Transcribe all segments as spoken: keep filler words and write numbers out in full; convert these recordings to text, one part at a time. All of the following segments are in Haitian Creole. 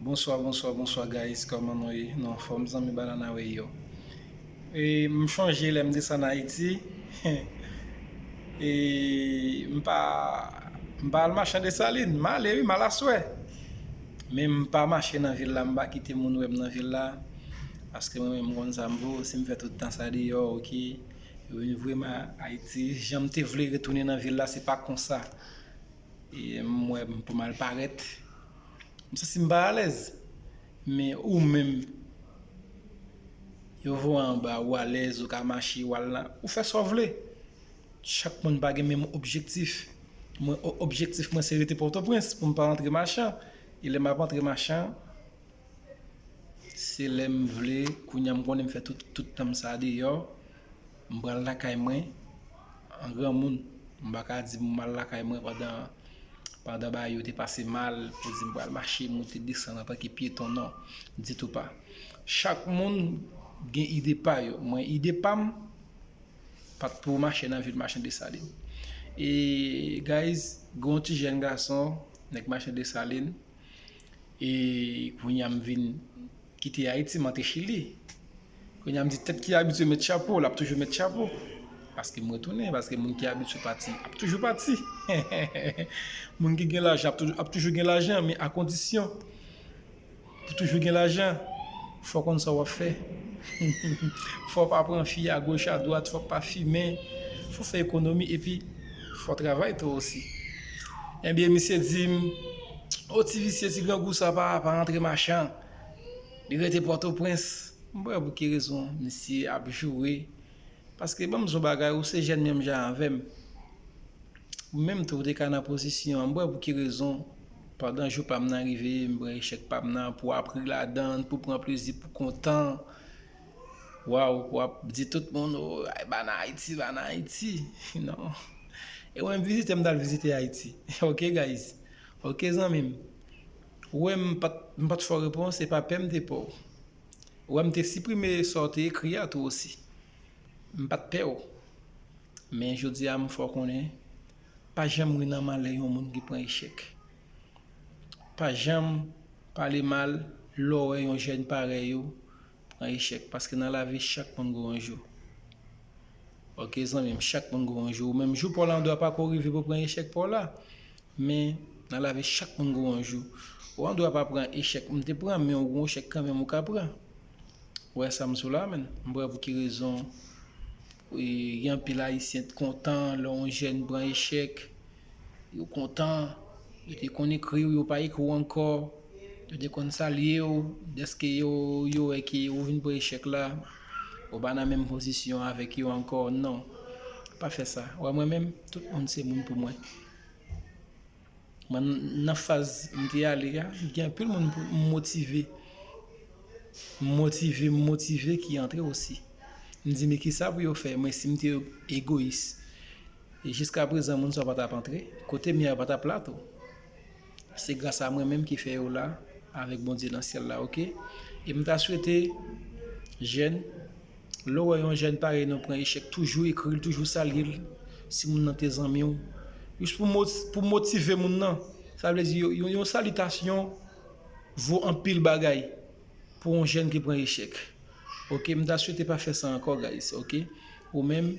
Bonswa, bonswa, bonswa, guys. Kòman nou ye? Nou anfòm, zanmi Banana Way yo. E, m chonje lè m desann Ayiti. E, m pa, m pa al mache nan Desalin. M ale, wi, m al aswè. Men m pa mache nan vil la, m pa kite moun wè m nan vil la. Paske mwen menm, m konn sa m vo. Si m fè tout tan sa deyò, oke. Yo vin voye m a Ayiti. Jan m te vle retounen nan vil la, se pa konsa. E m wè m pou m al parèt. M santi m pa alèz. Men ou menm, yo voye anba, ou alèz, ou ka mache, ou al la, ou fè sa w vle. Chak moun pa gen menm objektif. Mwen, o-, objektif mwen, se rete Pòtoprens pou m pa antre Machan. E lè m ap antre Machan, se lè m vle, kounye a m konnen m fè tout, tout tan m sa deyò, m pral lakay mwen an granmoun. M pa ka di pou m al lakay mwen pandan, pandan bagay yo te pase mal, pou di m pral mache, moute, desann antanke pyeton, non, ditou pa. Chak moun gen ide pa yo. Mwen, ide pa m, pa t pou mache nan vil Machan Desalin. E, guys, gen yon ti jèn gason, nèg Machan Desalin, e kounye a m vin kite Ayiti, m antre Chili. Kounye a m di tèt ki abitye met chapo, l ap toujou met chapo. Paske m retounen, paske moun ki abitye pati, ap toujou pati. Moun ki gen lajan, ap toujou, ap toujou gen lajan, men a kondisyon pou toujou gen lajan, fò w konn sa w ap fè. Fò w pa pran fi agoch adwat, fò w pa fimen, fò w fè ekonomi, epi fò w travay tou osi. Ebyen, misye di m, o, ti visye, ti grangou sa pa, pa antre Machan. Li rete Pòtoprens. M pa wè pou ki rezon misye ap joure. Paske ban m di w yon bagay, ou se jèn menm jan avè m. Ou menm tou, ou te ka nan pozisyon an. M pa wè pou ki rezon, pandan jou pa m nan rive, m pran echèk pa m nan, pou w ap ri ladan l, pou w pran plezi, pou w kontan. Waw, pou w ap di tout moun, o, ay, Bana Ayiti, Bana Ayiti. Non. E mwen, vizitè, m t al vizite Ayiti. Oke, guys. Oke, zanmi m. Ou wè, m pa t, m pa t fè w repons, se pa pè m te pè w. Ou wè, m te siprime sa w te ekri a tou osi. M pa t pè w. Men jodi a, m fè w konnen, pa janm ri nan malè yon moun ki pran echèk. Pa janm pale mal lè w wè yon jèn parèy ou pran echèk, paske nan lavi, chak moun gen yon jou. Oke, zanmi m, chak moun gen yon jou. Ou menm, jou pa w la, ou dwa pa ko rive pou pran echèk pa w la. Men, nan lavi, chak moun gen yon jou. Ou an dwa pa pran echèk. M te pran, men ou gen yon echèk kanmenm ou ka pran. Ou wè sa m sou la, menn. M pa wè pou ki rezon, e, gen anpil Ayisyen t kontan lè yon jèn pran echèk. Yo kontan. Yo te konn ekri w, yo pa ekri w ankò. Yo te konn salye w. Dèske yo, yo wè ke ou vin pran echèk la, ou pa nan menm pozisyon avèk yo ankò. Non. Pa fè sa. Ou wè, mwen menm, tout moun se moun pou mwen. Mwen, nan faz m te ale a, gen anpil moun pou m motive. M motive, m motive ki antre osi. M di, men kisa pou yo fè? Mwen, si m te egoyis, e jiska prezan, moun sa yo pa t ap antre. Kote m ye a, yo pa t ap la tou. Se gras a mwen menm ki fè yo la, avèk Bondye nan syèl la, oke? E m ta swete, jèn, lè w wè yon jèn parèy nou pran echèk, toujou ekri l, toujou salye l, si moun nan te zanmi w. Jis pou mo-, pou motive moun nan. Sa vle di, yon, yon, yon salitasyon vo anpil bagay pou yon jèn ki pran echèk. Oke, m ta swete pa fè sa ankò, guys, oke? Ou menm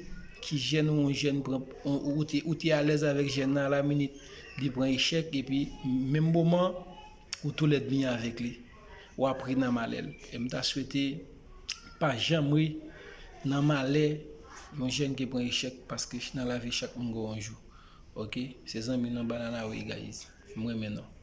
ki jèn ou yon jèn pran, ou, ou te, ou te alèz avèk jèn nan, a la minit, li pran echèk, epi menm moman, ou toulède byen avèk li. W ap ri nan malè l. E m ta swete pa janm ri nan malè yon jèn ki pran echèk, paske nan lavi chak moun gen yon jou. Oke? Se zanmi nou Banana Way, guys. M renmen nou.